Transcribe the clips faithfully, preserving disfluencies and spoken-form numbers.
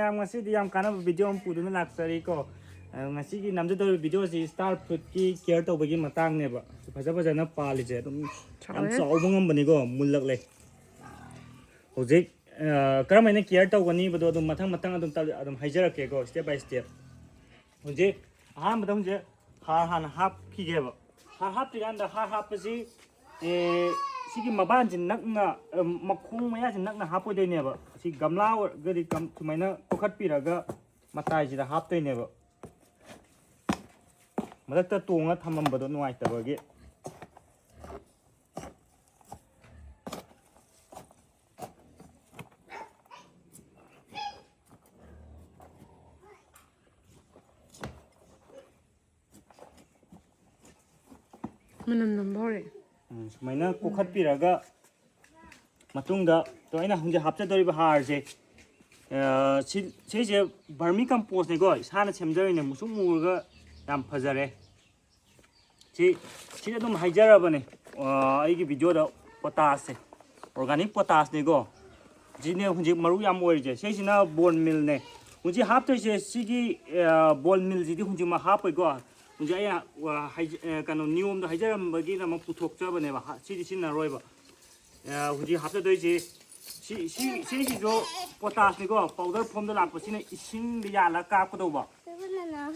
ꯃꯌꯥꯝ, ꯉꯁꯤꯗꯤ ꯌꯥꯝ ꯀꯥꯟꯅꯕ ꯚꯤꯗꯤꯑꯣ ꯑꯃ ꯄꯨꯗꯨꯅ ꯂꯥꯛꯆꯔꯤꯀꯣ꯫ ꯑ, ꯉꯁꯤꯒꯤ ꯅꯝꯖꯗꯧꯔꯤꯕ ꯚꯤꯗꯤꯑꯣꯁꯤ ꯁ꯭ꯇꯥꯔ ꯐ꯭ꯔꯨꯠꯀꯤ ꯀꯤꯌꯔ ꯇꯧꯕꯒꯤ ꯃꯇꯥꯡꯅꯦꯕ꯫ ꯐꯖ ꯐꯖꯅ ꯄꯥꯜꯂꯤꯁꯦ ꯑꯗꯨꯝ ꯌꯥꯝ ꯆꯥꯎꯔꯦ꯫ ꯆꯥꯎꯕ ꯉꯝꯕꯅꯤꯀꯣ, ꯃꯨꯜꯂꯛꯂꯦ꯫ ꯍꯧꯖꯤꯛ, ꯑ, ꯀꯔꯝ ꯍꯥꯏꯅ ꯀꯤꯌꯔ ꯇꯧꯒꯅꯤꯕꯗꯣ ꯑꯗꯨꯝ ꯃꯊꯪ ꯃꯊꯪ ꯑꯗꯨꯝ ꯇꯞ-, ꯑꯗꯨꯝ ꯍꯥꯏꯖꯔꯛꯀꯦꯀꯣ, ꯁ꯭ꯇꯦꯞ ꯕꯥꯏ ꯁ꯭ꯇꯦꯞ꯫ ꯍꯧꯖꯤꯛ ꯑꯍꯥꯟꯕꯗ ꯍꯧꯖꯤꯛ ꯍꯥꯔ ꯍꯥꯟꯅ ꯍꯥꯞꯈꯤꯒꯦꯕ꯫ ꯍꯥꯔ ꯍꯥꯞꯇ꯭ꯔꯤꯀꯥꯟꯗ ꯍꯥꯔ ꯍꯥꯞꯄꯁꯤ, ꯑꯦ, ꯁꯤꯒꯤ ꯃꯕꯥꯟꯁꯤ ꯅꯛꯅ, ꯑ, ꯃꯈꯣꯡ ꯃꯌꯥꯁꯤ ꯅꯛꯅ ꯍꯥꯞꯄꯣꯏꯗꯣꯏꯅꯦꯕ꯫ ꯁꯤ ꯒꯝꯂꯥ ꯑꯣꯏꯔꯒꯗꯤ ꯀꯝ-, ꯁꯨꯃꯥꯏꯅ ꯀꯣꯛꯈꯠꯄꯤꯔꯒ ꯃꯇꯥꯏꯁꯤꯗ ꯍꯥꯞꯇꯣꯏꯅꯦꯕ꯫ ꯃꯊꯛꯇ ꯇꯣꯡꯉ ꯊꯝꯃꯝꯕꯗꯣ ꯅꯨꯡꯉꯥꯏꯇꯕꯒꯤ꯫ ꯃꯅꯝ ꯅꯝꯕ ꯍꯧꯔꯛꯑꯦ꯫ ꯎꯝ, ꯁꯨꯃꯥꯏꯅ ꯀꯣꯛꯈꯠꯄꯤꯔꯒ ꯃꯇꯨꯡꯗ, ꯑꯗꯣ ꯑꯩꯅ ꯍꯧꯖꯤꯛ ꯍꯥꯞꯆꯗꯧꯔꯤꯕ ꯍꯥꯔꯁꯦ, ꯑ, ꯁꯤ, ꯁꯤꯁꯦ ꯕꯔꯃꯤ ꯀꯝꯄꯣꯁꯅꯦꯀꯣ, ꯏꯁꯥꯅ ꯁꯦꯝꯖꯔꯤꯅꯦ, ꯃꯨꯁꯨꯛ ꯃꯨꯔꯒ ꯌꯥꯝ ꯐꯖꯔꯦ꯫ ꯁꯤ, ꯁꯤꯗ ꯑꯗꯨꯝ ꯍꯥꯏꯖꯔꯕꯅꯦ, ꯑ, ꯑꯩꯒꯤ ꯚꯤꯗꯤꯑꯣꯗ ꯄꯣꯇꯥꯁꯁꯦ, ꯑꯣꯔꯒꯥꯅꯤꯛ ꯄꯣꯇꯥꯁꯅꯤꯀꯣ꯫ ꯁꯤꯅꯦ ꯍꯧꯖꯤꯛ ꯃꯔꯨ ꯌꯥꯝ ꯑꯣꯏꯔꯤꯁꯦ꯫ ꯁꯤꯁꯤꯅ ꯕꯣꯟ ꯃꯤꯜꯅꯦ꯫ ꯍꯧꯖꯤꯛ ꯍꯥꯞꯇꯣꯏꯁꯦ ꯁꯤꯒꯤ, ꯑ, ꯕꯣꯟ ꯃꯤꯜꯁꯤꯗꯤ ꯍꯧꯖꯤꯛꯃꯛ ꯍꯥꯞꯄꯣꯏꯀꯣ꯫ ꯍꯧꯖꯤꯛ ꯑꯩ, ꯑ, ꯍꯥꯏꯖ-, ꯑ, ꯀꯩꯅꯣ, ꯅꯤꯌꯣꯝꯗꯣ ꯍꯥꯏꯖꯔꯝꯕꯒꯤꯗꯃꯛ ꯄꯨꯊꯣꯛꯆꯕꯅꯦꯕ꯫ ꯍꯥ-, ꯁꯤꯗꯤ ꯁꯤꯖꯤꯟꯅꯔꯣꯏꯕ꯫ ꯑ, ꯍꯧꯖꯤꯛ ꯍꯥꯞꯆꯗꯣꯏꯁꯦ ꯁꯤ, ꯁꯤ, ꯁꯤꯁꯤꯁꯨ ꯄꯣꯇꯥꯁꯅꯤꯀꯣ, ꯄꯥꯎꯗꯔ ꯐꯣꯝꯗ ꯂꯥꯛꯄꯁꯤꯅ ꯏꯁꯤꯡꯗ ꯌꯥꯜꯂꯒ ꯀꯥꯞꯀꯗꯧꯕ꯫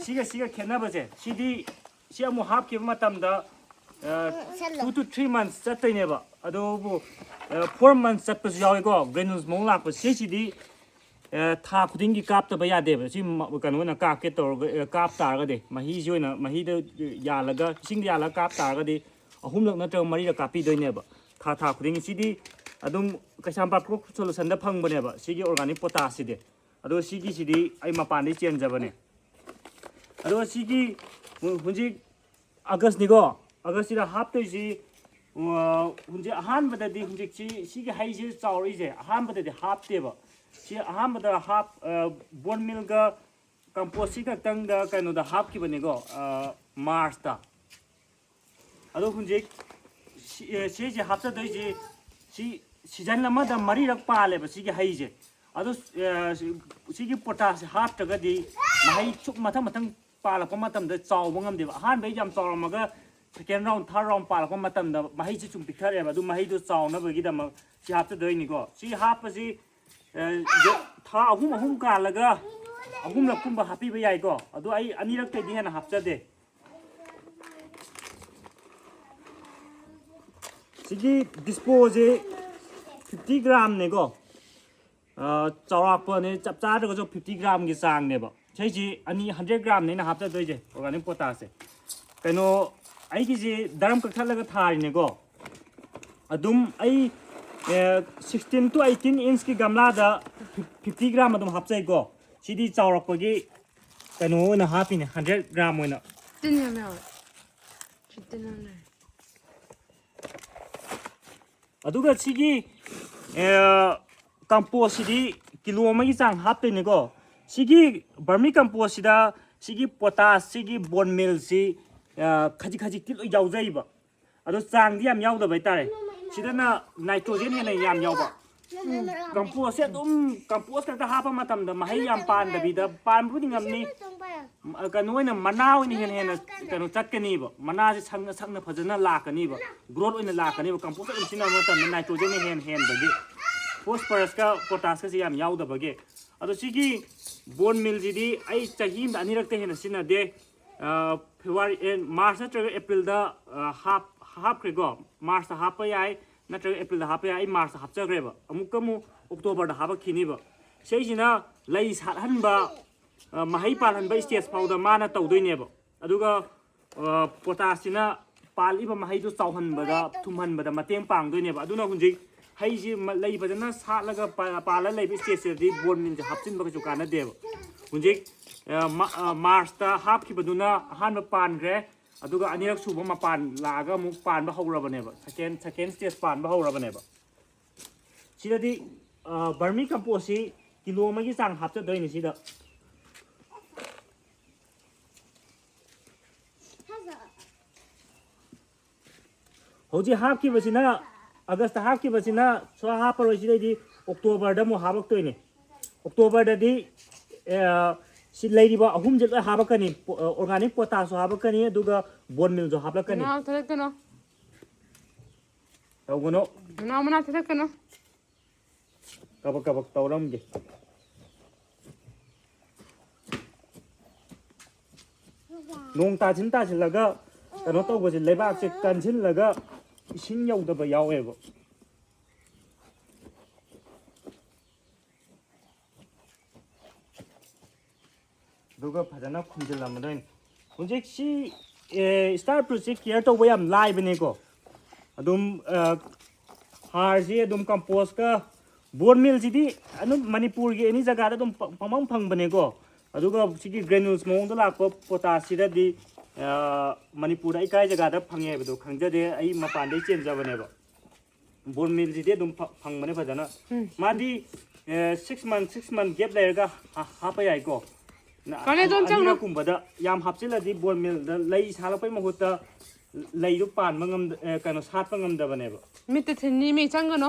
ꯁꯤꯒ ꯁꯤꯒ ꯈꯦꯠꯅꯕꯁꯦ, ꯁꯤꯗꯤ ꯁꯤ ꯑꯃꯨꯛ ꯍꯥꯞꯈꯤꯕ ꯃꯇꯝꯗ, ꯑ, two to three months ꯆꯠꯇꯣꯏꯅꯦꯕ꯫ ꯑꯗꯨꯕꯨ, ꯑ, four months ꯆꯠꯄꯁꯨ ꯌꯥꯎꯋꯤꯀꯣ, ꯒ꯭ꯔꯦꯅꯨꯜꯁ ꯃꯑꯣꯡ ꯂꯥꯛꯄ꯫ ꯁꯤꯁꯤꯗꯤ, ꯑ, ꯊꯥ ꯈꯨꯗꯤꯡꯒꯤ ꯀꯥꯞꯇꯕ ꯌꯥꯗꯦꯕ꯫ ꯁꯤ ꯃ-, ꯀꯩꯅꯣ ꯑꯣꯏꯅ ꯀꯥꯞꯀꯦ ꯇꯧꯔꯒ, ꯑ, ꯀꯥꯞ ꯇꯥꯔꯒꯗꯤ, ꯃꯍꯤꯁꯤ ꯑꯣꯏꯅ, ꯃꯍꯤꯗ ꯌꯥꯜꯂꯒ, ꯏꯁꯤꯡꯗ ꯌꯥꯜꯂꯒ ꯀꯥꯞ ꯇꯥꯔꯒꯗꯤ, ꯑꯍꯨꯝꯂꯛ ꯅꯠꯇ꯭ꯔꯒ ꯃꯔꯤꯔꯛ ꯀꯥꯞꯄꯤꯗꯣꯏꯅꯦꯕ, ꯊꯥ, ꯊꯥ ꯈꯨꯗꯤꯡꯒꯤ꯫ ꯁꯤꯗꯤ ꯑꯗꯨꯝ ꯀꯩꯁꯥꯝꯄꯥꯠ ꯀ꯭ꯔꯣꯞ ꯁꯣꯂꯨꯁꯟꯗ ꯐꯪꯕꯅꯦꯕ, ꯁꯤꯒꯤ ꯑꯣꯔꯒꯥꯅꯤꯛ ꯄꯣꯇꯥꯁꯁꯤꯗꯤ꯫ ꯑꯗꯣ ꯁꯤꯒꯤꯁꯤꯗꯤ ꯑꯩ ꯃꯄꯥꯟꯗꯩ ꯆꯦꯟꯖꯕꯅꯦ꯫ ꯑꯗꯣ ꯁꯤꯒꯤ ꯍꯧꯖꯤꯛ ꯑꯥꯒꯁꯅꯤꯀꯣ, ꯑꯥꯒꯁꯁꯤꯗ ꯍꯥꯞꯇꯣꯏꯁꯤ, ꯑ, ꯍꯧꯖꯤꯛ ꯑꯍꯥꯟꯕꯗꯗꯤ ꯍꯧꯖꯤꯛꯁꯤ, ꯁꯤꯒꯤ ꯍꯩꯁꯦ ꯆꯥꯎꯔꯛꯏꯁꯦ ꯑꯍꯥꯟꯕꯗꯗꯤ ꯍꯥꯞꯇꯦꯕ꯫ ꯁꯤ ꯑꯍꯥꯟꯕꯗ ꯍꯥꯞ-, ꯑ, ꯕꯣꯟ ꯃꯤꯜꯒ ꯀꯝꯄꯣꯁꯁꯤ ꯈꯛꯇꯪꯗ ꯀꯩꯅꯣꯗ ꯍꯥꯞꯈꯤꯕꯅꯤꯀꯣ, ꯑ, ꯃꯥꯔꯁꯇ꯫ ꯑꯗꯣ ꯍꯧꯖꯤꯛ ꯁꯤ-, ꯑꯦ, ꯁꯤꯁꯦ ꯍꯥꯞꯆꯗꯣꯏꯁꯦ, ꯁꯤ ꯁꯤꯖꯟ ꯑꯃꯗ ꯃꯔꯤꯔꯛ ꯄꯥꯜꯂꯦꯕ ꯁꯤꯒꯤ ꯍꯩꯁꯦ꯫ ꯑꯗꯨ ꯑ, ꯁꯤ- ꯁꯤꯒꯤ ꯄꯣꯇꯥꯁꯁꯦ ꯍꯥꯞꯇ꯭ꯔꯒꯗꯤ ꯃꯍꯩ ꯁꯨꯝ ꯃꯊꯪ ꯃꯊꯪ ꯄꯥꯜꯂꯛꯄ ꯃꯇꯝꯗ ꯆꯥꯎꯕ ꯉꯝꯗꯦꯕ꯫ ꯑꯍꯥꯟꯕꯩ ꯌꯥꯝ ꯆꯥꯎꯔꯝꯃꯒ second round, third round ꯄꯥꯜꯂꯛꯄ ꯃꯇꯝꯗ ꯃꯍꯩꯁꯤ ꯁꯨꯝ ꯄꯤꯛꯊꯔꯛꯑꯦꯕ꯫ ꯑꯗꯨ ꯃꯍꯩꯗꯣ ꯆꯥꯎꯅꯕꯒꯤꯗꯃꯛ ꯁꯤ ꯍꯥꯞꯆꯗꯣꯏꯅꯤꯀꯣ꯫ ꯁꯤ ꯍꯥꯞꯄꯁꯤ ꯑ, ꯊꯥ ꯑꯍꯨꯝ ꯑꯍꯨꯝ ꯀꯥꯜꯂꯒ ꯑꯍꯨꯝꯂꯛꯀꯨꯝꯕ ꯍꯥꯞꯄꯤꯕ ꯌꯥꯏꯀꯣ꯫ ꯑꯗꯣ ꯑꯩ ꯑꯅꯤꯔꯛꯇꯩꯗꯤ ꯍꯦꯟꯅ ꯍꯥꯞꯆꯗꯦ꯫ ꯁꯤꯒꯤ ꯗꯤꯁꯄꯣꯁꯦ ꯐꯤꯐꯇꯤ ꯒ꯭ꯔꯥꯝꯅꯦꯀꯣ꯫ ꯑ, ꯆꯥꯎꯔꯥꯛꯄꯅꯦ, ꯆꯞ ꯆꯥꯗ꯭ꯔꯒꯁꯨ ꯐꯤꯐꯇꯤ ꯒ꯭ꯔꯥꯝꯒꯤ ꯆꯥꯡꯅꯦꯕ꯫ ꯁꯤꯁꯤ ꯑꯅꯤ ꯍꯟꯗ꯭ꯔꯦꯠ ꯒ꯭ꯔꯥꯝꯅꯦ ꯑꯩꯅ ꯍꯥꯞꯆꯗꯣꯏꯁꯦ, ꯑꯣꯔꯒꯥꯅꯤꯛ ꯄꯣꯇꯥꯁꯁꯦ꯫ ꯀꯩꯅꯣ, ꯑꯩꯒꯤꯁꯤ ꯗꯔꯝ ꯀꯛꯊꯠꯂꯒ ꯊꯥꯔꯤꯅꯦꯀꯣ꯫ ꯑꯗꯨꯝ ꯑꯩ ꯁꯤꯛꯁꯇꯤꯟ ꯇꯨ ꯑꯩꯠꯇꯤꯟ ꯏꯟꯁꯀꯤ ꯒꯝꯂꯥꯗ ꯐꯤꯐꯇꯤ ꯒ꯭ꯔꯥꯝ ꯑꯗꯨꯝ ꯍꯥꯞꯆꯩꯀꯣ꯫ ꯁꯤꯗꯤ ꯆꯥꯎꯔꯛꯄꯒꯤ ꯀꯩꯅꯣ ꯑꯣꯏꯅ ꯍꯥꯞꯄꯤꯅꯦ, ꯍꯟꯗ꯭ꯔꯦꯠ ꯒ꯭ꯔꯥꯝ ꯑꯣꯏꯅ꯫ ꯇꯤꯟ ꯌꯥꯝ ꯌꯥꯎꯋꯦ꯫ ꯁꯤ ꯇꯤꯟ ꯌꯥꯝ ꯂꯩꯔꯦ꯫ ꯑꯗꯨꯒ ꯁꯤꯒꯤ ꯀꯝꯄꯣꯁꯁꯤꯗꯤ ꯀꯤꯂꯣ ꯑꯃꯒꯤ ꯆꯥꯡ ꯍꯥꯞꯇꯣꯏꯅꯦꯀꯣ꯫ ꯁꯤꯒꯤ ꯕꯔꯃꯤ ꯀꯝꯄꯣꯁꯁꯤꯗ ꯁꯤꯒꯤ ꯄꯣꯇꯥꯁ, ꯁꯤꯒꯤ ꯕꯣꯟ ꯃꯤꯜꯁꯤ ꯈꯖꯤꯛ ꯈꯖꯤꯛꯇꯤ ꯂꯣꯏ ꯌꯥꯎꯖꯩꯕ꯫ ꯑꯗꯣ ꯆꯥꯡꯗꯤ ꯌꯥꯝ ꯌꯥꯎꯗꯕ ꯍꯥꯏꯇꯥꯔꯦ꯫ ꯁꯤꯗꯅ ꯅꯥꯏꯇ꯭ꯔꯣꯖꯦꯟ ꯍꯦꯟꯅ ꯌꯥꯝ ꯌꯥꯎꯕ꯫ ꯀꯝꯄꯣꯁꯁꯦ ꯑꯗꯨꯝ ꯀꯝꯄꯣꯁ ꯈꯛꯇ ꯍꯥꯞꯄ ꯃꯇꯝꯗ ꯃꯍꯩ ꯌꯥꯝ ꯄꯥꯟꯗꯕꯤꯗ, ꯄꯥꯟꯕꯕꯨꯗꯤ ꯉꯝꯅꯤ, ꯀꯩꯅꯣ ꯑꯣꯏꯅ ꯃꯅꯥ ꯑꯣꯏꯅ ꯍꯦꯟꯅ ꯍꯦꯟꯅ ꯀꯩꯅꯣ ꯆꯠꯀꯅꯤꯕ꯫ ꯃꯅꯥꯁꯦ ꯁꯪꯅ ꯁꯪꯅ ꯐꯖꯅ ꯂꯥꯛꯀꯅꯤꯕ, ꯒ꯭ꯔꯣꯠ ꯑꯣꯏꯅ ꯂꯥꯛꯀꯅꯤꯕ꯫ ꯀꯝꯄꯣꯁ ꯑꯗꯨꯝ ꯁꯤꯖꯤꯟꯅꯕ ꯃꯇꯝꯗ ꯅꯥꯏꯇ꯭ꯔꯣꯖꯦꯟꯅ ꯍꯦꯟꯅ ꯍꯦꯟꯕꯒꯤ, ꯐꯣꯁꯐꯔꯁꯀ ꯄꯣꯇꯥꯁꯀꯁꯦ ꯌꯥꯝ ꯌꯥꯎꯗꯕꯒꯤ꯫ ꯑꯗꯣ ꯁꯤꯒꯤ ꯕꯣꯟ ꯃꯤꯜꯁꯤꯗꯤ ꯑꯩ ꯆꯍꯤ ꯑꯃꯗ ꯑꯅꯤꯔꯛꯇ ꯍꯦꯟꯅ ꯁꯤꯖꯤꯟꯅꯗꯦ꯫ ꯐꯦꯕ꯭ꯔꯨꯋꯥꯔꯤ, ꯃꯥꯔꯆ ꯅꯠꯇ꯭ꯔꯒ ꯑꯦꯄ꯭ꯔꯤꯜꯗ ꯍꯥꯞ ꯍꯥꯞꯈ꯭ꯔꯦꯀꯣ꯫ ꯃꯥꯔꯆꯇ ꯍꯥꯞꯄ ꯌꯥꯏ, ꯅꯠꯇ꯭ꯔꯒ ꯑꯦꯄ꯭ꯔꯤꯜꯗ ꯍꯥꯞꯄ ꯌꯥꯏ꯫ ꯑꯩ ꯃꯥꯔꯆꯇ ꯍꯥꯞꯆꯈ꯭ꯔꯦꯕ, ꯑꯃꯨꯛꯀ ꯑꯃꯨꯛ ꯑꯣꯛꯇꯣꯕꯔꯗ ꯍꯥꯞꯄꯛꯈꯤꯅꯤꯕ꯫ ꯁꯤꯁꯤꯅ ꯂꯩ ꯁꯥꯠꯍꯟꯕ, ꯃꯍꯩ ꯄꯥꯜꯍꯟꯕ ꯁ꯭ꯇꯦꯖ ꯐꯥꯎꯗ ꯃꯥꯅ ꯇꯧꯗꯣꯏꯅꯦꯕ꯫ ꯑꯗꯨꯒ ꯄꯣꯇꯥꯁꯁꯤꯅ ꯄꯥꯜꯂꯤꯕ ꯃꯍꯩꯗꯨ ꯆꯥꯎꯍꯟꯕꯗ, ꯊꯨꯝꯍꯟꯕꯗ ꯃꯇꯦꯡ ꯄꯥꯡꯗꯣꯏꯅꯦꯕ꯫ ꯑꯗꯨꯅ ꯍꯧꯖꯤꯛ ꯍꯩꯁꯤ ꯂꯩ ꯐꯖꯅ ꯁꯥꯠꯂꯒ ꯄꯥꯜꯂ ꯂꯩꯕ ꯁ꯭ꯇꯦꯖꯁꯤꯗꯗꯤ ꯕꯣꯟ ꯃꯤꯜꯁꯦ ꯍꯥꯞꯆꯤꯟꯕ ꯀꯩꯁꯨ ꯀꯥꯟꯅꯗꯦꯕ꯫ ꯍꯧꯖꯤꯛ ꯃꯥꯔꯆꯇ ꯍꯥꯞꯈꯤꯕꯗꯨꯅ ꯑꯍꯥꯟꯕ ꯄꯥꯟꯈ꯭ꯔꯦ, ꯑꯗꯨꯒ ꯑꯅꯤꯔꯛ ꯁꯨꯕ ꯃꯄꯥꯟ ꯂꯥꯛꯑꯒ ꯑꯃꯨꯛ ꯄꯥꯟꯕ ꯍꯧꯔꯕꯅꯦꯕ꯫ ꯁꯦꯀꯦꯟ ꯁꯦꯀꯦꯟ ꯁ꯭ꯇꯦꯖ ꯄꯥꯟꯕ ꯍꯧꯔꯕꯅꯦꯕ꯫ ꯁꯤꯗꯗꯤ ꯕꯔꯃꯤ ꯀꯝꯄꯣꯁꯁꯤ ꯀꯤꯂꯣ ꯑꯃꯒꯤ ꯆꯥꯡ ꯍꯥꯞꯆꯗꯣꯏꯅꯤ ꯁꯤꯗ꯫ ꯍꯧꯖꯤꯛ ꯍꯥꯞꯈꯤꯕꯁꯤꯅ, ꯑꯥꯒꯁꯇ ꯍꯥꯞꯈꯤꯕꯁꯤꯅ ꯁꯨꯡꯍꯥꯞ ꯍꯥꯞꯄꯔꯣꯏ꯫ ꯁꯤꯗꯩꯗꯤ ꯑꯣꯛꯇꯣꯕꯔꯗ ꯑꯃꯨꯛ ꯍꯥꯞꯄꯛꯇꯣꯏꯅꯦ꯫ ꯑꯣꯛꯇꯣꯕꯔꯗꯗꯤ, ꯑ, ꯁꯤ ꯂꯩꯔꯤꯕ ꯑꯍꯨꯝꯁꯦ ꯂꯣꯏ ꯍꯥꯞꯄꯛꯀꯅꯤ꯫ ꯄꯣ-, ꯑ, organic potash ꯁꯨ ꯍꯥꯞꯄꯛꯀꯅꯤ, ꯑꯗꯨꯒ bone meal ꯁꯨ ꯍꯥꯞꯄꯛꯀꯅꯤ꯫ ꯅꯅꯥꯎ ꯊꯥꯗꯠꯀꯅꯣ꯫ ꯇꯧꯒꯅꯣ꯫ ꯅꯅꯥꯎ ꯃꯅꯥ ꯊꯥꯗꯠꯀꯅꯣ꯫ ꯀꯕꯛ ꯀꯕꯛ ꯇꯧꯔꯝꯒꯦ꯫ ꯅꯣꯡ ꯇꯥꯁꯤꯟ ꯇꯥꯁꯤꯜꯂꯒ ꯀꯩꯅꯣ ꯇꯧꯕꯁꯦ, ꯂꯩꯕꯥꯛꯁꯦ ꯀꯟꯁꯤꯜꯂꯒ ꯏꯁꯤꯡ ꯌꯧꯗꯕ ꯌꯥꯎꯋꯦꯕ꯫ ꯑꯗꯨꯒ ꯐꯖꯅ ꯈꯨꯝꯖꯤꯜꯂꯝꯃꯗꯣꯏꯅꯤ꯫ ꯍꯧꯖꯤꯛꯁꯤ, ꯑꯦ, star fruit ꯁꯤ care ꯇꯧꯕ ꯌꯥꯝ ꯂꯥꯏꯕꯅꯦꯀꯣ꯫ ꯑꯗꯨꯝ, ꯑ, ꯍꯥꯔꯁꯤ ꯑꯗꯨꯝ compost ꯀ, bone meal ꯁꯤꯗꯤ ꯑꯗꯨꯝ ꯃꯅꯤꯄꯨꯔꯒꯤ any ꯖꯒꯥꯗ ꯑꯗꯨꯝ ꯄ-, ꯄꯪꯐꯪ ꯐꯪꯕꯅꯦꯀꯣ꯫ ꯑꯗꯨꯒ ꯁꯤꯒꯤ granules ꯃꯑꯣꯡꯗ ꯂꯥꯛꯄ potash ꯁꯤꯗꯗꯤ, ꯑ, ꯃꯅꯤꯄꯨꯔꯗ ꯑꯩ ꯀꯥꯏ ꯖꯒꯥꯗ ꯐꯪꯉꯦ ꯍꯥꯏꯕꯗꯣ ꯈꯪꯖꯗꯦ, ꯑꯩ ꯃꯄꯥꯟꯗꯩ ꯆꯦꯟꯖꯕꯅꯦꯕ꯫ Bone meal ꯁꯤꯗꯤ ꯑꯗꯨꯝ ꯐ-, ꯐꯪꯕꯅꯦ ꯐꯖꯅ꯫ ꯎꯝ꯫ ꯃꯥꯗꯤ, ꯑꯦ, six month, six month gap ꯂꯩꯔꯒ ꯍꯥ-, ꯍꯥꯞꯄ ꯌꯥꯏꯀꯣ꯫ ꯅ-, ꯀꯥꯂꯦꯟ ꯑꯅꯤ-, ꯆꯪꯉꯣ꯫ ꯑꯅꯤꯔꯛꯀꯨꯝꯕꯗ ꯌꯥꯝ ꯍꯥꯞꯆꯤꯜꯂꯗꯤ bone meal ꯗ ꯂꯩ ꯁꯥꯠꯂꯛꯄꯩ ꯃꯍꯨꯠꯇ ꯂꯩꯗꯣ ꯄꯥꯟꯕ ꯉꯝꯗ-, ꯑꯦ, ꯀꯩꯅꯣ, ꯁꯥꯠꯄ ꯉꯝꯗꯕꯅꯦꯕ꯫ ꯃꯤꯠꯇ ꯊꯤꯟꯅꯤ ꯃꯤ, ꯆꯪꯒꯅꯣ꯫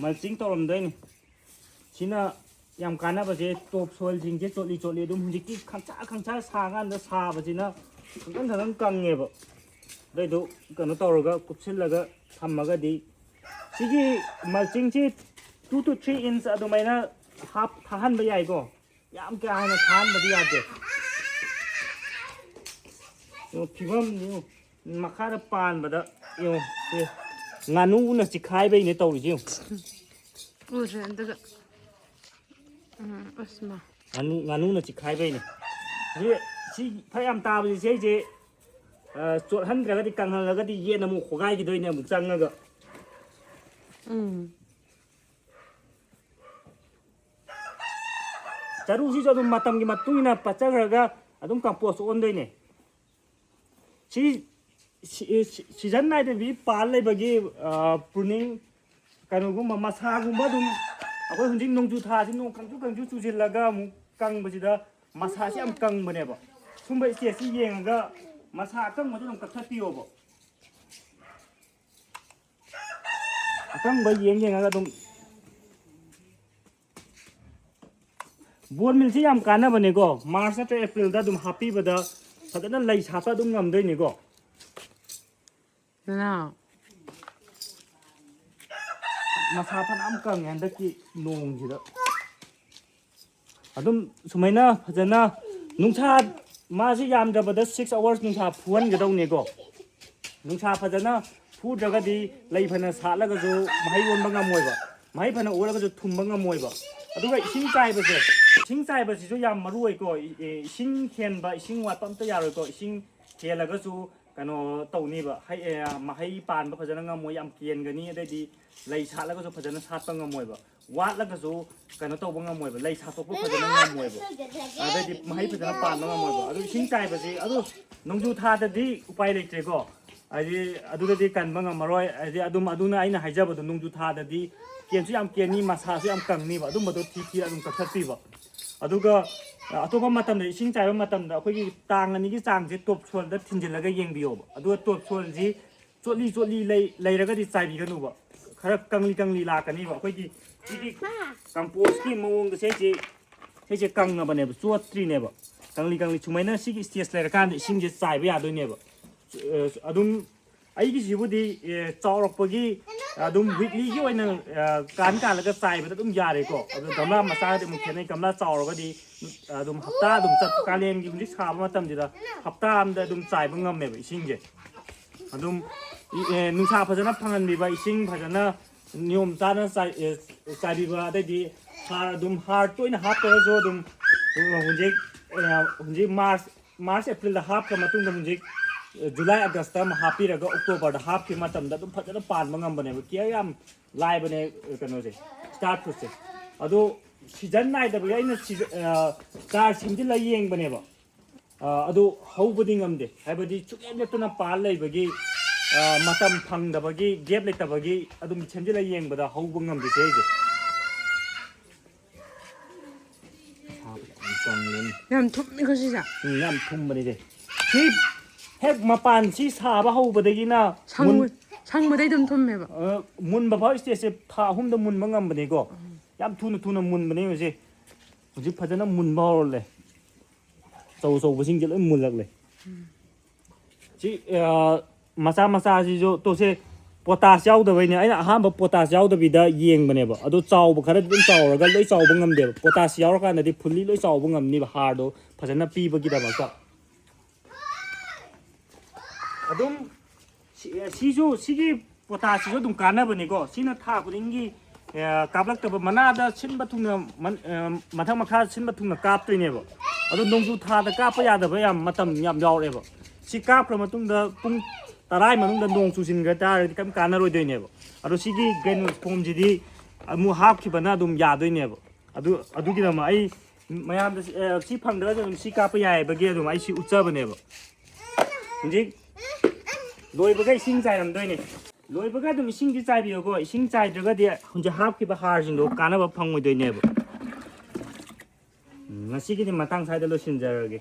Mulching ꯇꯧꯔꯝꯗꯣꯏꯅꯤ꯫ ꯁꯤꯅ ꯌꯥꯝ ꯀꯥꯟꯅꯕꯁꯦ, top soil ꯁꯤꯡꯁꯦ ꯆꯣꯠꯂꯤ ꯆꯣꯠꯂꯤ ꯑꯗꯨꯝ ꯍꯧꯖꯤꯛꯇꯤ ꯈꯪꯁꯥ ꯈꯪꯁꯥ ꯁꯥꯀꯥꯟꯗ ꯁꯥꯕꯁꯤꯅ ꯈꯪꯀꯪ ꯈꯪꯀꯪ ꯀꯪꯉꯦꯕ꯫ ꯑꯗꯨꯏꯗꯣ ꯀꯩꯅꯣ ꯇꯧꯔꯒ ꯀꯨꯞꯁꯤꯜꯂꯒ ꯊꯝꯃꯒꯗꯤ, ꯁꯤꯒꯤ mulching ꯁꯤ two to three inch ꯑꯗꯨꯃꯥꯏꯅ ꯍꯥꯞ-, ꯊꯥꯍꯟꯕ ꯌꯥꯏꯀꯣ꯫ ꯌꯥꯝ ꯀꯥ ꯍꯦꯟꯅ ꯊꯥꯍꯟꯕꯗꯤ ꯌꯥꯗꯦ꯫ ꯌꯦꯡꯉꯣ, ꯐꯤꯕꯝ ꯌꯦꯡꯉꯣ꯫ ꯃꯈꯥꯗ ꯄꯥꯟꯕꯗ ꯌꯦꯡꯉꯣ, ꯁꯦ, ꯉꯥꯅꯨꯅ ꯆꯤꯈꯥꯏꯕꯩꯅꯦ ꯇꯧꯔꯤꯁꯦ ꯌꯦꯡꯉꯣ꯫ ꯎꯗ꯭ꯔꯦ ꯑꯗꯨꯒ꯫ ꯎꯝ, ꯑꯁ ꯃꯥ꯫ ꯉꯥꯅꯨ, ꯉꯥꯅꯨꯅ ꯆꯤꯈꯥꯏꯕꯩꯅꯦ꯫ ꯁꯤ, ꯁꯤ ꯐꯔꯛ ꯌꯥꯝ ꯇꯥꯕꯁꯦ, ꯁꯤ ꯑꯩꯁꯦ, ꯑ, ꯆꯣꯠꯍꯟꯗ꯭ꯔꯒꯗꯤ, ꯀꯪꯍꯜꯂꯒꯗꯤ ꯌꯦꯟ ꯑꯃꯨꯛ ꯈꯣꯒꯥꯏꯈꯤꯗꯣꯏꯅꯦ ꯑꯃꯨꯛ ꯆꯪꯉꯒ꯫ ꯎꯝ꯫ ꯆꯔꯨꯁꯤꯁꯨ ꯑꯗꯨꯝ ꯃꯇꯝꯒꯤ ꯃꯇꯨꯡ ꯏꯟꯅ ꯄꯠꯆꯈ꯭ꯔꯒ ꯑꯗꯨꯝ compost ꯑꯣꯟꯗꯣꯏꯅꯦ꯫ ꯁꯤ, ꯁꯤ, ꯁꯤ, season ꯅꯥꯏꯗꯕꯤ ꯄꯥꯜ ꯂꯩꯕꯒꯤ, ꯑ, pruning ꯀꯩꯅꯣꯒꯨꯝꯕ, ꯃꯁꯥꯒꯨꯝꯕ ꯑꯗꯨꯝ ꯑꯩꯈꯣꯏ ꯍꯧꯖꯤꯛ ꯅꯣꯡꯖꯨ ꯊꯥꯁꯤ ꯅꯣꯡ ꯀꯪꯖꯨ ꯀꯪꯖꯨ ꯆꯨꯁꯤꯜꯂꯒ ꯑꯃꯨꯛ ꯀꯪꯕꯁꯤꯗ ꯃꯁꯥꯁꯤ ꯌꯥꯝ ꯀꯪꯕꯅꯦꯕ꯫ ꯁꯨꯝꯕ stage ꯁꯤ ꯌꯦꯡꯉꯒ ꯃꯁꯥ ꯑꯀꯪꯕꯗꯨ ꯑꯗꯨꯝ ꯀꯛꯊꯠꯄꯤꯌꯣꯕ꯫ ꯑꯀꯪꯕ ꯌꯦꯡ ꯌꯦꯡꯉꯒ ꯑꯗꯨꯝ꯫ ꯕꯣꯟ ꯃꯤꯜꯁꯤ ꯌꯥꯝ ꯀꯥꯟꯅꯕꯅꯦꯀꯣ꯫ ꯃꯥꯔꯆ ꯅꯠꯇ꯭ꯔꯒ ꯑꯦꯄ꯭ꯔꯤꯜꯗ ꯑꯗꯨꯝ ꯍꯥꯞꯄꯤꯕꯗ ꯐꯖꯅ ꯂꯩ ꯁꯥꯠꯄ ꯑꯗꯨꯝ ꯉꯝꯗꯣꯏꯅꯤꯀꯣ꯫ ꯅꯅꯥꯎ꯫ ꯃꯁꯥ ꯐꯅꯌꯥꯝ ꯀꯪꯉꯦ ꯍꯟꯗꯛꯀꯤ ꯅꯣꯡꯁꯤꯗ꯫ ꯑꯗꯨꯝ ꯁꯨꯃꯥꯏꯅ ꯐꯖꯅ ꯅꯨꯡꯁꯥ, ꯃꯥꯁꯤ ꯌꯥꯝꯗ꯭ꯔꯕꯗ six hours ꯅꯨꯡꯁꯥ ꯐꯨꯍꯟꯒꯗꯧꯅꯦꯀꯣ꯫ ꯅꯨꯡꯁꯥ ꯐꯖꯅ ꯐꯨꯗ꯭ꯔꯒꯗꯤ ꯂꯩ ꯐꯅ ꯁꯥꯠꯂꯒꯁꯨ ꯃꯍꯩ ꯑꯣꯟꯕ ꯉꯝꯃꯣꯏꯕ꯫ ꯃꯍꯩ ꯐꯅ ꯑꯣꯜꯂꯒꯁꯨ ꯊꯨꯝꯕ ꯉꯝꯃꯣꯏꯕ꯫ ꯑꯗꯨꯒ ꯏꯁꯤꯡ ꯆꯥꯏꯕꯁꯦ, ꯏꯁꯤꯡ ꯆꯥꯏꯕꯁꯤꯁꯨ ꯌꯥꯝ ꯃꯔꯨ ꯑꯣꯏꯀꯣ꯫ ꯏ-, ꯑꯦ, ꯏꯁꯤꯡ ꯍꯦꯟꯕ, ꯏꯁꯤꯡ ꯋꯥꯠꯄ ꯑꯝꯇ ꯌꯥꯔꯣꯏꯀꯣ꯫ ꯏꯁꯤꯡ ꯍꯦꯜꯂꯒꯁꯨ ꯀꯩꯅꯣ ꯇꯧꯅꯤꯕ, ꯍꯩ, ꯑꯦ, ꯃꯍꯩ ꯄꯥꯟꯕ ꯐꯖꯅ ꯉꯝꯃꯣꯏ, ꯌꯥꯝ ꯀꯦꯟꯒꯅꯤ, ꯑꯗꯩꯗꯤ ꯂꯩ ꯁꯥꯠꯂꯒꯁꯨ ꯐꯖꯅ ꯁꯥꯠꯄ ꯉꯝꯃꯣꯏꯕ꯫ ꯋꯥꯠꯂꯒꯁꯨ ꯀꯩꯅꯣ ꯇꯧꯕ ꯉꯝꯃꯣꯏꯕ, ꯂꯩ ꯁꯥꯠꯇꯣꯛꯄ ꯐꯖꯅ ꯉꯝꯃꯣꯏꯕ, ꯑꯗꯩꯗꯤ ꯃꯍꯩ ꯐꯖꯅ ꯄꯥꯟꯕ ꯉꯝꯃꯣꯏꯕ꯫ ꯑꯗꯨ ꯏꯁꯤꯡ ꯆꯥꯏꯕꯁꯤ, ꯑꯗꯨ ꯅꯣꯡꯖꯨ ꯊꯥꯗꯗꯤ ꯎꯄꯥꯏ ꯂꯩꯇ꯭ꯔꯦꯀꯣ꯫ ꯍꯥꯏꯗꯤ ꯑꯗꯨꯗꯗꯤ ꯀꯟꯕ ꯉꯝꯃꯔꯣꯏ꯫ ꯍꯥꯏꯗꯤ ꯑꯗꯨꯝ, ꯑꯗꯨꯅ ꯑꯩꯅ ꯍꯥꯏꯖꯕꯗꯣ, ꯅꯣꯡꯖꯨ ꯊꯥꯗꯗꯤ ꯀꯦꯟꯁꯨ ꯌꯥꯝ ꯀꯦꯟꯅꯤ, ꯃꯁꯥꯁꯨ ꯌꯥꯝ ꯀꯪꯅꯤꯕ꯫ ꯑꯗꯨꯝꯕꯗꯣ ꯊꯤ ꯊꯤꯔ ꯑꯗꯨꯝ ꯀꯛꯊꯠꯄꯤꯕ꯫ ꯑꯗꯨꯒ ꯑꯇꯣꯞꯄ ꯃꯇꯝꯗ, ꯏꯁꯤꯡ ꯆꯥꯏꯕ ꯃꯇꯝꯗ ꯑꯩꯈꯣꯏꯒꯤ ꯇꯥꯡ ꯑꯅꯤꯒꯤ ꯆꯥꯡꯁꯦ ꯇꯣꯞ ꯁꯣꯏꯜꯗ ꯊꯤꯟꯖꯤꯜꯂꯒ ꯌꯦꯡꯕꯤꯌꯣꯕ꯫ ꯑꯗꯨꯒ ꯇꯣꯞ ꯁꯣꯏꯜꯁꯤ ꯆꯣꯠꯂꯤ ꯆꯣꯠꯂꯤ ꯂꯩ-, ꯂꯩꯔꯒꯗꯤ ꯆꯥꯏꯕꯤꯒꯅꯨꯕ꯫ ꯈꯔ ꯀꯪꯂꯤ ꯀꯪꯂꯤ ꯂꯥꯛꯀꯅꯤꯕ꯫ ꯑꯩꯈꯣꯏꯒꯤ ꯁꯤꯒꯤ ꯀꯝꯄꯣꯁꯀꯤ ꯃꯑꯣꯡꯗ ꯁꯤꯁꯦ, ꯁꯤꯁꯦ ꯀꯪꯉꯕꯅꯦꯕ, ꯆꯣꯠꯇ꯭ꯔꯤꯅꯦꯕ꯫ ꯀꯪꯂꯤ ꯀꯪꯂꯤ ꯁꯨꯃꯥꯏꯅ ꯁꯤꯒꯤ ꯁ꯭ꯇꯦꯖ ꯂꯩꯔꯀꯥꯟꯗ ꯏꯁꯤꯡꯁꯦ ꯆꯥꯏꯕ ꯌꯥꯗꯣꯏꯅꯦꯕ꯫ ꯑ, ꯑꯗꯨꯝ ꯑꯩꯒꯤꯁꯤꯕꯨꯗꯤ, ꯑꯦ, ꯆꯥꯎꯔꯛꯄꯒꯤ ꯑꯗꯨꯝ ꯋꯤꯛꯂꯤꯒꯤ ꯑꯣꯏꯅ, ꯑ, ꯀꯥꯟ ꯀꯥꯜꯂꯒ ꯆꯥꯏꯕꯗ ꯑꯗꯨꯝ ꯌꯥꯔꯦꯀꯣ꯫ ꯑꯗꯨ ꯒꯝꯂꯥ ꯃꯆꯥꯒꯗꯤ ꯑꯃꯨꯛ ꯈꯦꯠꯅꯩ꯫ ꯒꯝꯂꯥ ꯆꯥꯎꯔꯒꯗꯤ ꯑꯗꯨꯝ ꯍꯞꯇꯥ ꯑꯗꯨꯝ ꯆꯠꯄ, ꯀꯥꯂꯦꯟꯒꯤ ꯍꯧꯖꯤꯛ ꯁꯥꯕ ꯃꯇꯝꯁꯤꯗ ꯍꯞꯇꯥ ꯑꯃꯗ ꯑꯗꯨꯝ ꯆꯥꯏꯕ ꯉꯝꯃꯦꯕ ꯏꯁꯤꯡꯁꯦ꯫ ꯑꯗꯨꯝ ꯏ-, ꯑꯦ, ꯅꯨꯡꯁꯥ ꯐꯖꯅ ꯐꯪꯍꯟꯕꯤꯕ, ꯏꯁꯤꯡ ꯐꯖꯅ ꯅꯤꯌꯣꯝ ꯆꯥꯅ ꯆꯥꯏ-, ꯑꯦ, ꯆꯥꯏꯕꯤꯕ, ꯑꯗꯩꯗꯤ ꯍꯥꯔ ꯑꯗꯨꯝ, ꯍꯥꯔ ꯇꯣꯏꯅ ꯍꯥꯞꯇ꯭ꯔꯒꯁꯨ ꯑꯗꯨꯝ, ꯑ, ꯍꯧꯖꯤꯛ, ꯑ, ꯍꯧꯖꯤꯛ ꯃꯥꯔꯆ, ꯃꯥꯔꯆ, ꯑꯦꯄ꯭ꯔꯤꯜꯗ ꯍꯥꯞꯈ꯭ꯔ ꯃꯇꯨꯡꯗ ꯍꯧꯖꯤꯛ, ꯑ, ꯖꯨꯂꯥꯏ, ꯑꯥꯒꯁꯇ ꯑꯃ ꯍꯥꯞꯄꯤꯔꯒ ꯑꯣꯛꯇꯣꯕꯔꯗ ꯍꯥꯞꯈꯤꯕ ꯃꯇꯝꯗ ꯑꯗꯨꯝ ꯐꯖꯅ ꯄꯥꯟꯕ ꯉꯝꯕꯅꯦꯕ꯫ ꯀꯤꯌꯔ ꯌꯥꯝ ꯂꯥꯏꯕꯅꯦ, ꯑ, ꯀꯩꯅꯣꯁꯦ, ꯁ꯭ꯇꯥꯔ ꯐ꯭ꯔꯨꯠꯁꯦ꯫ ꯑꯗꯣ ꯁꯤꯖꯟ ꯅꯥꯏꯗꯕꯒꯤ ꯑꯩꯅ ꯁꯤꯖ-, ꯑ, ꯆꯥꯔ ꯁꯦꯝꯖꯤꯜꯂ ꯌꯦꯡꯕꯅꯦꯕ꯫ ꯑ, ꯑꯗꯨ ꯍꯧꯕꯗꯤ ꯉꯝꯗꯦ, ꯍꯥꯏꯕꯗꯤ ꯁꯨꯛꯂꯦꯞ ꯂꯦꯞꯇꯅ ꯄꯥꯜ ꯂꯩꯕꯒꯤ, ꯑ, ꯃꯇꯝ ꯐꯪꯗꯕꯒꯤ, ꯒꯦꯞ ꯂꯩꯇꯕꯒꯤ ꯑꯗꯨꯝ ꯁꯦꯝꯖꯤꯜꯂ ꯌꯦꯡꯕꯗ ꯍꯧꯕ ꯉꯝꯗꯦ ꯁꯤ ꯑꯩꯁꯦ꯫ ꯁꯥꯕ ꯌꯥꯝ ꯀꯪꯂꯦꯅꯦ꯫ ꯌꯥꯝ ꯊꯨꯝꯃꯤꯀꯣ ꯁꯤꯁꯦ꯫ ꯎꯝ, ꯌꯥꯝ ꯊꯨꯝꯕꯅꯤꯁꯦ꯫ ꯁꯤ ꯍꯦꯛ ꯃꯄꯥꯟ ꯁꯤ ꯁꯥꯕ ꯍꯧꯕꯗꯒꯤꯅ ꯁꯪꯉꯨ-, ꯃꯨꯟ-, ꯁꯪꯕꯗꯩ ꯑꯗꯨꯝ ꯊꯨꯝꯃꯦꯕ꯫ ꯑ, ꯃꯨꯟꯕ ꯐꯥꯎ ꯏꯁꯇꯦꯖꯁꯦ ꯊꯥ ꯑꯍꯨꯝꯗ ꯃꯨꯟꯕ ꯉꯝꯕꯅꯤꯀꯣ꯫ ꯌꯥꯝ ꯊꯨꯅ ꯊꯨꯅ ꯃꯨꯟꯕꯅꯦ ꯍꯧꯖꯤꯛ꯫ ꯍꯧꯖꯤꯛ ꯐꯖꯅ ꯃꯨꯟꯕ ꯍꯧꯔꯂꯦ꯫ ꯑꯆꯧ ꯑꯆꯧꯕꯁꯤꯡꯁꯦ ꯂꯣꯏ ꯃꯨꯜꯂꯛꯂꯦ꯫ ꯁꯤ ꯑ, ꯃꯆꯥ ꯃꯆꯥꯁꯤꯁꯨ ꯇꯣꯁꯦ ꯄꯣꯇꯥꯁ ꯌꯥꯎꯗꯕꯩꯅꯦ꯫ ꯑꯩꯅ ꯑꯍꯥꯟꯕ ꯄꯣꯇꯥꯁ ꯌꯥꯎꯗꯕꯤꯗ ꯌꯦꯡꯕꯅꯦꯕ꯫ ꯑꯗꯣ ꯆꯥꯎꯕ ꯈꯔꯗꯤ ꯑꯗꯨꯝ ꯆꯥꯎꯔꯒ ꯂꯣꯏ ꯆꯥꯎꯕ ꯉꯝꯗꯦꯕ꯫ ꯄꯣꯇꯥꯁ ꯌꯥꯎꯔꯀꯥꯟꯗꯗꯤ ꯐꯨꯜꯂꯤ ꯂꯣꯏ ꯆꯥꯎꯕ ꯉꯝꯅꯤꯕ, ꯍꯥꯔꯗꯣ ꯐꯖꯅ ꯄꯤꯕꯒꯤꯗꯃꯛꯇ꯫ ꯑꯗꯨꯝ ꯁꯤ-, ꯁꯤꯁꯨ, ꯁꯤꯒꯤ ꯄꯣꯇꯥꯁꯁꯤꯁꯨ ꯑꯗꯨꯝ ꯀꯥꯟꯅꯕꯅꯤꯀꯣ꯫ ꯁꯤꯅ ꯊꯥ ꯈꯨꯗꯤꯡꯒꯤ, ꯑ, ꯀꯥꯞꯂꯛꯇꯕ ꯃꯅꯥꯗ ꯁꯤꯟꯕ ꯊꯨꯡꯅ ꯃꯟ-, ꯑ, ꯃꯊꯪ ꯃꯈꯥ ꯁꯤꯟꯕ ꯊꯨꯡꯅ ꯀꯥꯞꯇꯣꯏꯅꯦꯕ꯫ ꯑꯗꯣ ꯅꯣꯡꯖꯨ ꯊꯥꯗ ꯀꯥꯞꯄ ꯌꯥꯗꯕ ꯌꯥꯝ ꯃꯇꯝ ꯌꯥꯝ ꯌꯥꯎꯔꯛꯑꯦꯕ꯫ ꯁꯤ ꯀꯥꯞꯈ꯭ꯔ ꯃꯇꯨꯡꯗ ꯄꯨꯡ ꯇꯔꯥ ꯃꯅꯨꯡꯗ ꯅꯣꯡ ꯆꯨꯁꯤꯟꯈ꯭ꯔ ꯇꯥꯔꯒꯗꯤ ꯀꯩꯝ ꯀꯥꯟꯅꯔꯣꯏꯗꯣꯏꯅꯦꯕ꯫ ꯑꯗꯣ ꯁꯤꯒꯤ ꯒ꯭ꯔꯦꯅꯨꯜꯁ ꯐꯣꯝꯁꯤꯗꯤ ꯑꯃꯨꯛ ꯍꯥꯞꯈꯤꯕꯅ ꯑꯗꯨꯝ ꯌꯥꯗꯣꯏꯅꯦꯕ꯫ ꯑꯗꯨ, ꯑꯗꯨꯒꯤꯗꯃꯛ ꯑꯩ ꯃꯌꯥꯝꯗ ꯁꯤ, ꯑꯦ, ꯁꯤ ꯐꯪꯗ꯭ꯔꯒꯁꯨ ꯑꯗꯨꯝ ꯁꯤ ꯀꯥꯞꯄ ꯌꯥꯏꯕꯒꯤ ꯑꯗꯨꯝ ꯑꯩ ꯁꯤ ꯎꯠꯆꯕꯅꯦꯕ꯫ ꯍꯧꯖꯤꯛ ꯂꯣꯏꯕꯒ ꯏꯁꯤꯡ ꯆꯥꯏꯔꯝꯗꯣꯏꯅꯦ꯫ ꯂꯣꯏꯕꯒ ꯑꯗꯨꯝ ꯏꯁꯤꯡꯁꯤ ꯆꯥꯏꯕꯤꯌꯨꯀꯣ꯫ ꯏꯁꯤꯡ ꯆꯥꯏꯗ꯭ꯔꯒꯗꯤ ꯍꯧꯖꯤꯛ ꯍꯥꯞꯈꯤꯕ ꯍꯥꯔꯁꯤꯡꯗꯣ ꯀꯥꯟꯅꯕ ꯐꯪꯉꯣꯏꯗꯣꯏꯅꯦꯕ꯫ ꯎꯝ, ꯉꯁꯤꯒꯤꯗꯤ ꯃꯇꯥꯡ ꯁ꯭ꯋꯥꯏꯗ ꯂꯣꯏꯁꯤꯟꯖꯔꯒꯦ꯫